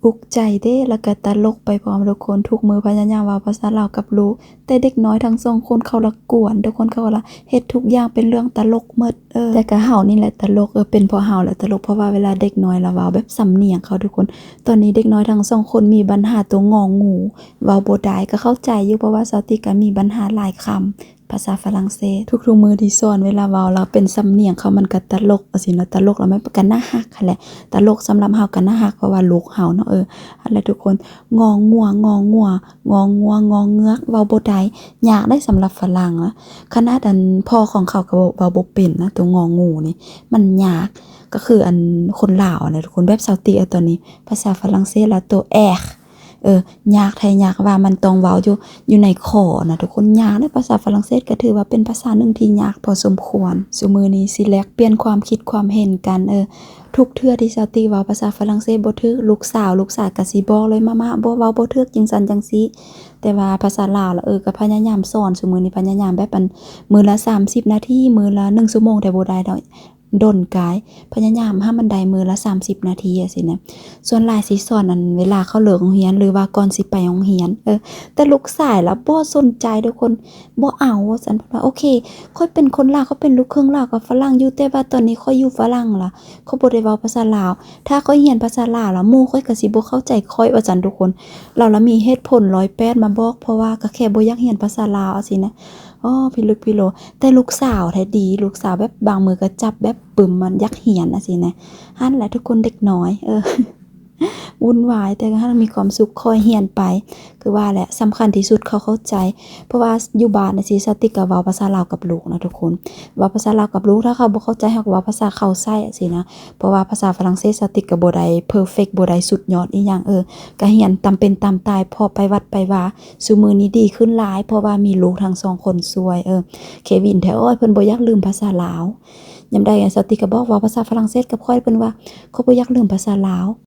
ອຸກໃຈເດ້ ແລ້ວກໍຕະຫຼົກໄປພ້ອມທຸກຄົນ. ທຸກມື້ພະຍາຍາມເວົ້າພາສາລາວກັບລູກ ແຕ່ເດັກນ້ອຍທັງສອງຄົນເຂົາລະກວນ ທຸກຄົນເຂົາລະເຮັດທຸກຢ່າງເປັນເລື່ອງຕະຫຼົກໝົດ. ເອີ ແຕ່ກໍເຮົານີ້ແຫຼະຕະຫຼົກ ເອີ ເປັນເພາະເຮົາແຫຼະຕະຫຼົກ ເພາະວ່າເວລາເດັກນ້ອຍລະເວົ້າແບບສຳນຽງເຂົາ ທຸກຄົນ. ຕອນນີ້ເດັກນ້ອຍທັງສອງຄົນມີບັນຫາຕົວງໍງູ ເວົ້າບໍ່ໄດ້ ກໍເຂົ້າໃຈຢູ່ ເພາະວ່າສາວຕິກກໍມີບັນຫາຫຼາຍຄຳ ພາສາຝຣັ່ງເສດ. ທຸກໆມື້ທີ່ສອນ ເວລາເວົ້າລະເປັນສຳນຽງເຂົາ ມັນກໍຕະຫຼົກ ວ່າຊີ້ນະ ຕະຫຼົກລະມັນກໍໜ້າຮັກຫັ້ນແຫຼະ. ຕະຫຼົກສຳລັບເຮົາກໍໜ້າຮັກ ເພາະວ່າລູກເຮົາເນາະ. ເອີ ຫັ້ນແຫຼະທຸກຄົນ ງໍງົວ ງໍງົວ ງໍງົວ ງໍເງືອກ ເວົ້າບໍ່ໄດ້ ຍາກໄດ໋ສຳລັບຝຣັ່ງນະ. ຂະໜາດອັນພໍ່ຂອງເຂົາກໍເວົ້າ ເວົ້າບໍ່ເປັນນະ ຕົວງໍງູນີ້ ມັນຍາກ. ກໍຄືອັນຄົນລາວຫັ້ນແຫຼະທຸກຄົນ ແບບສາວຕິກ ເອີ ຕອນນີ້ ພາສາຝຣັ່ງເສດລະ ຕົວ R ເອີ ຍາກແທ້ຍາກວ່າ ມັນຕ້ອງເວົ້າຢູ່ ຢູ່ໃນຄໍນະທຸກຄົນ. ຍາກເດ້ ພາສາຝຣັ່ງເສດກໍຖືວ່າເປັນພາສາໜຶ່ງທີ່ຍາກພໍສົມຄວນ. ຊຸມື້ນີ້ຊິແລກປ່ຽນຄວາມຄິດຄວາມເຫັນກັນ. ເອີ ທຸກເທື່ອທີ່ສາວຕິກເວົ້າພາສາຝຣັ່ງເສດບໍ່ຖືກ ລູກສາວ ລູກຊາຍກໍຊິບອກເລີຍ ມາມາ ບໍ່ ເວົ້າບໍ່ຖືກ ຈັ່ງຊັ້ນຈັ່ງຊີ້. ແຕ່ວ່າພາສາລາວລະ ເອີ ກໍພະຍາຍາມສອນ. ຊຸມື້ນີ້ພະຍາຍາມແບບອັນ ມື້ລະສາມສິບນາທີ ມື້ລະໜຶ່ງຊົ່ວໂມງ ແຕ່ບໍ່ໄດ້ດອກ ດົນກາຍ ພະຍາຍາມໃຫ້ມັນໄດ້ມື້ລະສາມສິບນາທີ ຈັ່ງຊີ້ນະ. ສ່ວນຫຼາຍຊິສອນອັນເວລາເຂົາເລີກໂຮງຮຽນ ຫຼືວ່າກ່ອນຊິໄປໂຮງຮຽນ. ເອີ ແຕ່ລູກຊາຍລະບໍ່ສົນໃຈທຸກຄົນ ບໍ່ເອົາ ວ່າຊັ້ນ. ເພິ່ນວ່າ ໂອເຄ ຂ້ອຍເປັນຄົນລາວ ຂ້ອຍເປັນລູກເຄິ່ງລາວກັບຝຣັ່ງຢູ່ ແຕ່ວ່າຕອນນີ້ຂ້ອຍຢູ່ຝຣັ່ງລະ ຂ້ອຍບໍ່ໄດ້ເວົ້າພາສາລາວ. ຖ້າຂ້ອຍຮຽນພາສາລາວລະ ໝູ່ຂ້ອຍກໍຊິບໍ່ເຂົ້າໃຈຂ້ອຍ ວ່າຊັ້ນທຸກຄົນ. ລາວລະມີເຫດຜົນຮ້ອຍແປດມາບອກ ເພາະວ່າກໍແຄ່ບໍ່ຢາກຮຽນພາສາລາວ ຈັ່ງຊີ້ນະ. ອໍ ພິລຶກພິໂລ. ແຕ່ລູກສາວແທ້ດີ ລູກສາວແບບບາງມື້ກໍຈັບແບບປຶມ ມັນຢາກຮຽນ ຈັ່ງຊີ້ນະ. ຫັ້ນແຫຼະທຸກຄົນ ເດັກນ້ອຍ ເອີ ວຸ່ນວາຍ ແຕ່ກໍໃຫ້ມີຄວາມສຸກ ຄ່ອຍຮຽນໄປ. ຄືວ່າແຫຼະ ສຳຄັນທີ່ສຸດເຂົາເຂົ້າໃຈ ເພາະວ່າຢູ່ບ້ານຈັ່ງຊີ້ ສາວຕິກກໍເວົ້າພາສາລາວກັບລູກນະທຸກຄົນ ເວົ້າພາສາລາວກັບລູກ ຖ້າເຂົາບໍ່ເຂົ້າໃຈ ເຮົາກໍເວົ້າພາສາເຂົາໃສ່ ຈັ່ງຊີ້ນະ. ເພາະວ່າພາສາຝຣັ່ງເສດ ສາວຕິກກໍບໍ່ໄດ້ເພີເຟັກ ບໍ່ໄດ້ສຸດຍອດອີ່ຫຍັງ. ເອີ ກໍຮຽນຕຳເປັນຕຳຕາຍ ພໍໄປວັດໄປວາ. ຊຸມື້ນີ້ດີຂຶ້ນຫຼາຍ ເພາະວ່າມີລູກທັງສອງຄົນຊ່ວຍ. ເອີ ເຄວິນແທ້ ໂອ້ຍ ເພິ່ນບໍ່ຢາກລືມພາສາລາວ. ຍາມໃດສາວຕິກກໍບອກເວົ້າພາສາຝຣັ່ງເສດກັບຂ້ອຍ ເພິ່ນວ່າ ຂ້ອຍບໍ່ຢາກລືມພາສາລາວ.